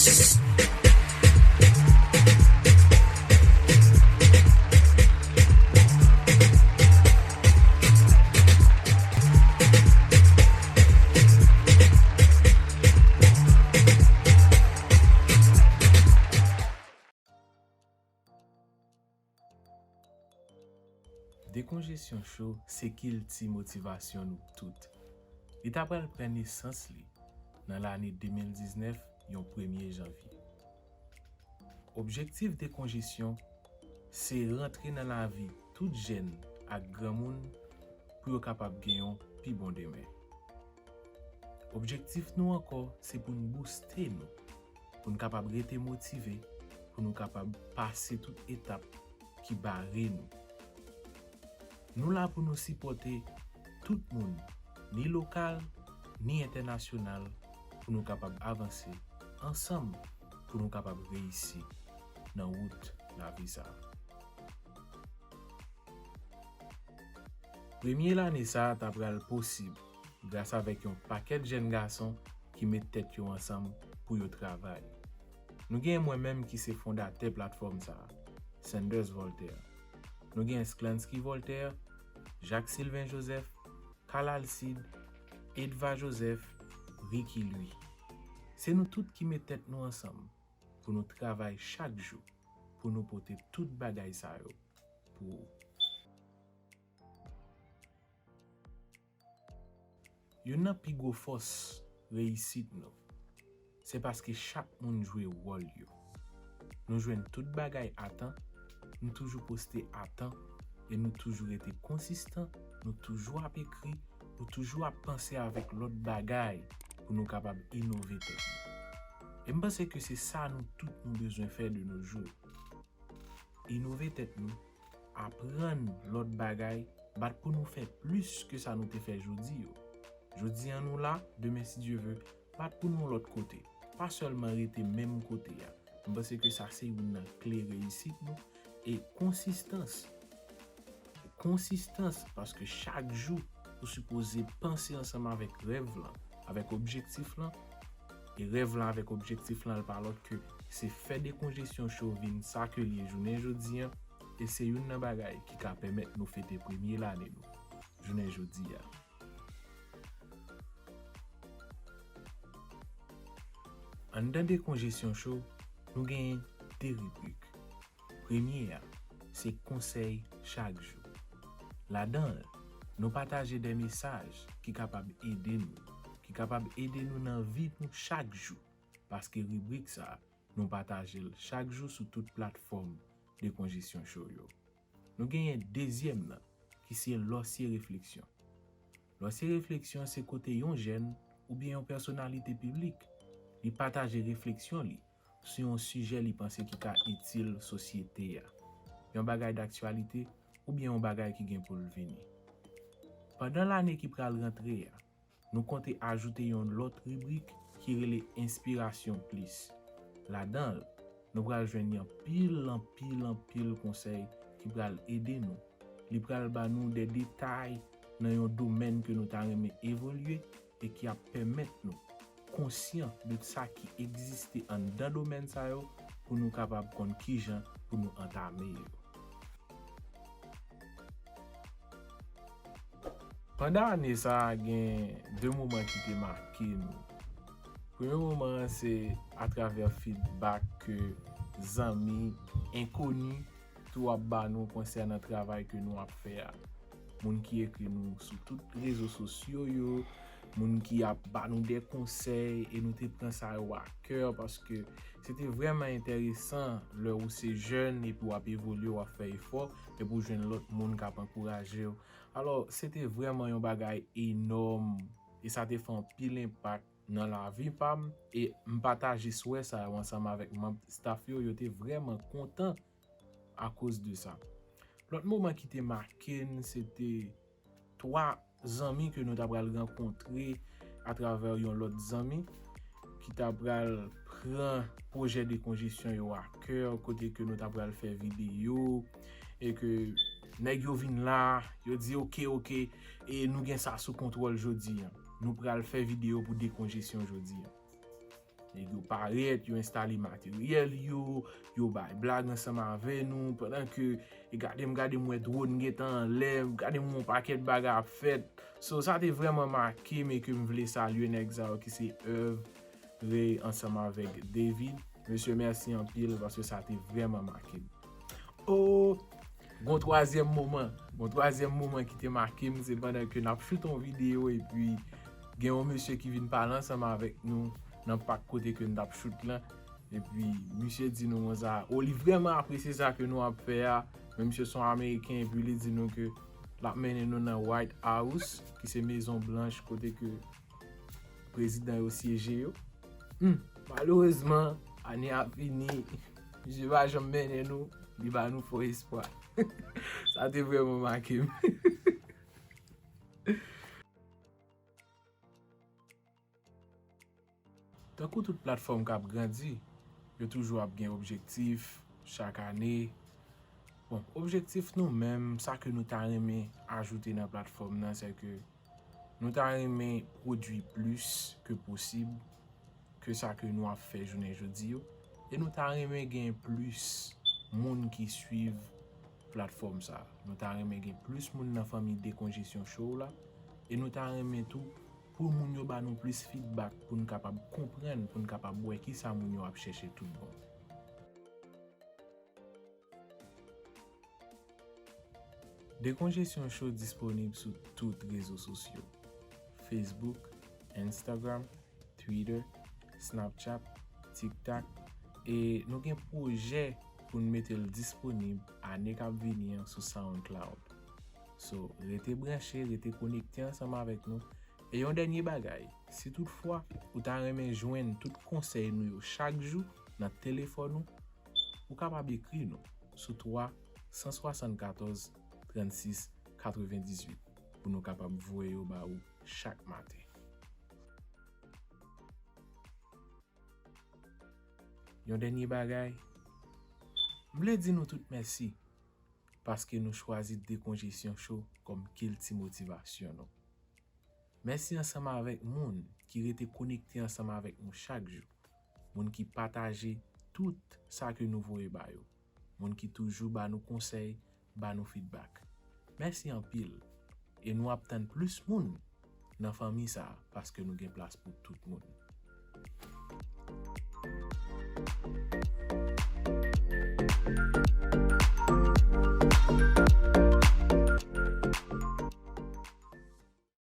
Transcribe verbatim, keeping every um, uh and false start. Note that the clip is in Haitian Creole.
Dekonjesyon Show se kilti motivasyon nou tout. Li ta pral pran nesans li nan lane de mil diznèf, yon premye janvye. Objektif Dekonjesyon se rantre nan lavi tout jèn ak granmoun pou yo kapab gen yon pi bon demen. Objektif nou ankò se pou n bouste nou, pou n kapab rete motive, pou nou kapab pase tout etap ki bare nou. Nou la pou nou sipòte tout moun, ni lokal, ni entènasyonal, pou nou kapab avanse ansanm, pou nou kapab reyisi nan wout lavi sa a. Premye lane sa a ta pral posib gras avèk yon pakèt jèn gason ki met tèt yo ansanm pou yo travay. Nou gen mwen menm ki se fondatè platfòm sa a, Sanders Voltaire. Nou gen Sklansky Voltaire, Jacques Sylvain Joseph, Carl Alcide, Edva Joseph, Ricky Louis. Se nou tout ki met tèt nou ansanm pou nou travay chak jou pou nou pote tout bagay sa yo pou ou. Youn nan pi gwo fòs reyisit nou, se paske chak moun jwe wòl yo. Nou jwenn tout bagay a tan, nou toujou poste a tan, e nou toujou rete konsistan, nou toujou ap ekri, nou toujou ap panse avèk lòt bagay pou nou kapab inove tèt nou. E m panse ke se sa nou tout nou bezwen fè de nos jours. Inove tèt nou, aprann lòt bagay, bat pou nou fè plis ke sa nou te fè jodi yo. Jodi an nou la, demen si Dye ve, bat pou nou lòt kote. Pa sèlman rete menm kote a. M panse ke sa se youn nan kle reyisit nou. E konsistans. Konsistans, paske chak jou, ou sipoze panse ansanm avèk rèv lan, avèk objektif lan. E rèv lan avèk objektif lan, l pa lòt ke se fè Dekonjesyon Show vin sa ke l ye jounen jodi an. E se youn nan bagay ki ka pèmèt nou fete premye lane nou jounen jodi a. Anndan Dekonjesyon Show, nou genyen de ribrik. Premye a, se konsèy chak jou. Ladan l, nou pataje de mesaj ki kapab ede nou, ki kapab ede nou nan vi nou chak jou, paske ribrik sa a, nou pataje l chak jou sou tout platfòm Dekonjesyon Show yo. Nou genyen dezyèm nan, ki se Lòsye Refleksyon. Lòsye Refleksyon se kote yon jèn oubyen yon pèsonalite piblik, li pataje refleksyon li sou yon sijè li panse ki ka itil sosyete a, yon bagay daktyalite oubyen yon bagay ki gen pou l vini. Pandan lane ki pral rantre a, nou konte ajoute yon lòt ribrik ki rele Enspirasyon Plis. Ladan l, nou pral jwenn anpil, anpil, anpil konsèy ki pral ede nou. Li pral ba nou de detay nan yon domèn ke nou ta renmen evolye e ki ap pèmèt nou konsyan de sa ki egziste anndan domèn sa yo pou nou kapab konn kijan pou nou antame yo. Pandan ane sa a, gen de moman ki te make nou. Premye moman an se atravè feedback ke zanmi enkoni tou ap ba nou konsènan travay ke nou ap fè a. Moun ki ekri nou sou tout rezo sosyo yo, moun ki ap ba nou de konsèy, e nou te pran sa yo a kè paske se te vrèman enteresan lè ou se jèn epi w ap evolye, w ap fè efò, epi w jwenn lòt moun k ap ankouraje w. Alò, se te vrèman yon bagay enòm e sa te fè anpil enpak nan lavi pa m e m pataje swè sa yo ansanm avèk manm staff yo, yo te vrèman kontan akoz de sa. Lòt moman ki te make n, se te twa zanmi ke nou ta pral rankontre atravè yon lòt zanmi ki ta pral pran pwojè dekonjesyon yo a kè, kote ke nou ta pral fè videyo e ke nèg yo vin la, yo di, "Oke, oke, e nou gen sa sou kontwòl jodi an. Nou pral fè videyo pou dekonjesyon jodi an." Nèg yo parèt, yo enstale materyèl yo, yo bay blag ansanm avè nou, pandan ke, e gade m, gade m wè dwòn gentan anlè, gade m wè yon pakèt bagay ap fèt. So, sa te vrèman make m e ke m vle salye nèg sa yo ki se Herve Ray ansanm avèk David. Mesye, mèsi anpil paske sa te vrèman make m. Oh, gon twazyèm moman. Gon twazyèm moman ki te make m, se pandan ke n ap choute yon videyo epi gen yon mesye ki vin pale ansanm avèk nou nan pak kote ke n t ap choute lan. Epi misye di nou konsa, oh, li vrèman apresye sa ke nou ap fè a. Men misye se yon Ameriken epi li di nou ke l ap mennen nou nan White House, ki se Mezon Blanch kote ke prezidan yo syeje yo. Hmm, malerezman, ane a fini, misye pa janm mennen nou, li ba nou fo espwa. Sa te vrèman make m. Tankou tout platfòm k ap grandi, yo toujou ap gen objektif chak ane. Bon, objektif nou menm, sa ke nou ta renmen ajoute nan platfòm nan, se ke nou ta renmen pwodui plis ke posib ke sa ke nou ap fè jounen jodi yo. E nou ta renmen gen plis moun ki swiv platfòm sa. Nou ta renmen gen plis moun nan fanmi Dekonjesyon Show la. E nou ta renmen tou pou moun yo ba nou plis feedback, pou n kapab konprann, pou n kapab wè kisa moun yo ap chèche tout bon. Dekonjesyon Show disponib sou tout rezo sosyo, Facebook, Instagram, Twitter, Snapchat, TikTok, e nou gen pwojè pou n mete l disponib ane k ap vini an sou SoundCloud. So, rete branche, rete konekte ansanm avèk nou. E yon dènye bagay, si toutfwa ou ta renmen jwenn tout konsèy nou yo chak jou nan telefòn ou, ou kapab ekri nou sou twa san swasannkatòz trannsis katrevendizuit pou nou kapab voye yo ba ou chak maten. Yon dènye bagay, m vle di nou tout mèsi paske nou chwazi Dekonjesyon Show kòm kilti motivasyon nou. Mèsi ansanm avèk moun ki rete konekte ansanm avèk nou chak jou, moun ki pataje tout sa ke nou voye ba yo, moun ki toujou ba nou konsèy, ba nou feedback. Mèsi anpil. E nou ap tann plis moun nan fanmi sa a paske nou gen plas pou tout moun.